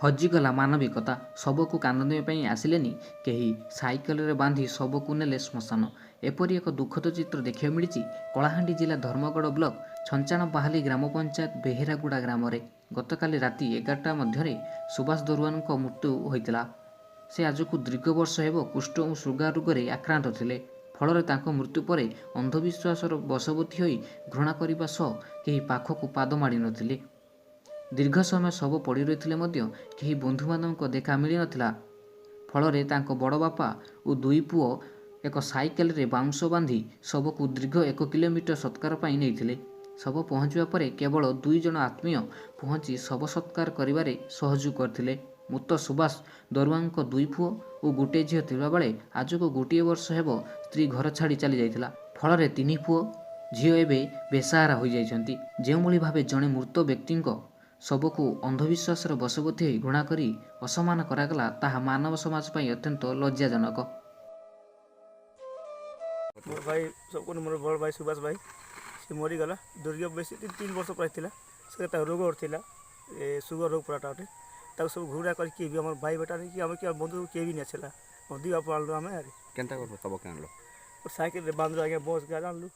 ହଜିଗଲା ମାନବିକତା। ଶବକୁ କାନ୍ଦ ପାଇଁ ଆସିଲେନି କେହି। ସାଇକେଲରେ ବାନ୍ଧି ଶବକୁ ନେଲେ ଶ୍ମଶାନ। ଏପରି ଏକ ଦୁଃଖଦ ଚିତ୍ର ଦେଖିବାକୁ ମିଳିଛି କଳାହାଣ୍ଡି ଜିଲ୍ଲା ଧର୍ମଗଡ଼ ବ୍ଲକ ଛଞ୍ଚାଣବାହାଲି ଗ୍ରାମ ପଞ୍ଚାୟତ ବେହେରାଗୁଡ଼ା ଗ୍ରାମରେ। ଗତକାଲି ରାତି 11ଟା ମଧ୍ୟରେ ସୁବାସ ଦରୁଆନଙ୍କ ମୃତ୍ୟୁ ହୋଇଥିଲା। ସେ ଆଜକୁ ଦୀର୍ଘ ବର୍ଷ ହେବ କୁଷ୍ଠ ଓ ସୁଗାର ରୋଗରେ ଆକ୍ରାନ୍ତ ଥିଲେ। ଫଳରେ ତାଙ୍କ ମୃତ୍ୟୁ ପରେ ଅନ୍ଧବିଶ୍ୱାସର ବଶବର୍ତ୍ତୀ ହୋଇ ଘୃଣା କରିବା ସହ କେହି ପାଖକୁ ପାଦ ମାଡ଼ି ନଥିଲେ। ଦୀର୍ଘ ସମୟ ଶବ ପଡ଼ି ରହିଥିଲେ ମଧ୍ୟ କେହି ବନ୍ଧୁବାନ୍ଧବଙ୍କ ଦେଖା ମିଳିନଥିଲା। ଫଳରେ ତାଙ୍କ ବଡ଼ ବାପା ଓ ଦୁଇ ପୁଅ ଏକ ସାଇକେଲରେ ବାଉଁଶ ବାନ୍ଧି ଶବକୁ ଦୀର୍ଘ 1 କିଲୋମିଟର ସତ୍କାର ପାଇଁ ନେଇଥିଲେ। ଶବ ପହଞ୍ଚିବା ପରେ କେବଳ ଦୁଇ ଜଣ ଆତ୍ମୀୟ ପହଞ୍ଚି ଶବ ସତ୍କାର କରିବାରେ ସହଯୋଗ କରିଥିଲେ। ମୃତ ସୁବାସ ଦରୁଆଙ୍କ ଦୁଇ ପୁଅ ଓ ଗୋଟିଏ ଝିଅ ଥିବାବେଳେ ଆଜକୁ ଗୋଟିଏ ବର୍ଷ ହେବ ସ୍ତ୍ରୀ ଘର ଛାଡ଼ି ଚାଲି ଯାଇଥିଲା। ଫଳରେ ତିନି ପୁଅ ଝିଅ ଏବେ ବେସାହାରା ହୋଇଯାଇଛନ୍ତି। ଯେଉଁଭଳି ଭାବେ ଜଣେ ମୃତ ବ୍ୟକ୍ତିଙ୍କ ଶବକୁ ଅନ୍ଧବିଶ୍ୱାସର ବଶବର୍ତ୍ତୀ ହୋଇ ଘୃଣା କରି ଅସମ୍ମାନ କରାଗଲା, ତାହା ମାନବ ସମାଜ ପାଇଁ ଅତ୍ୟନ୍ତ ଲଜ୍ଜାଜନକ। ମୋର ଭାଇ, ସବୁ ମୋର ବଡ଼ ଭାଇ ସୁବାସ ଭାଇ, ସେ ମରିଗଲା। ଦୀର୍ଘ ବେଶୀ 3 ବର୍ଷ ପ୍ରାୟ ଥିଲା। ସେ ତାକୁ ରୋଗ ଥିଲା, ଏ ସୁଗର ରୋଗ ପୁରାଟା ଗୋଟେ। ତାକୁ ସବୁ ଘୃଣା କରି କିଏ ବି ଆମର ଭାଇ ବେଟା ନେଇ କି ଆମେ କି ବନ୍ଧୁ କିଏ ବି ନାଇଁ ଆସିଲା। ଦୁଇ ବାପ ଆଣିଲୁ ଆମେ ଆରେ। କେନ୍ତା କରବ, ଶବ କେଁ ଆଣିଲ? ସାଇକେଲରେ ବାନ୍ଧିଲୁ ଆଜ୍ଞା, ବସ୍ ଗାଡ଼ି ଆଣିଲୁ।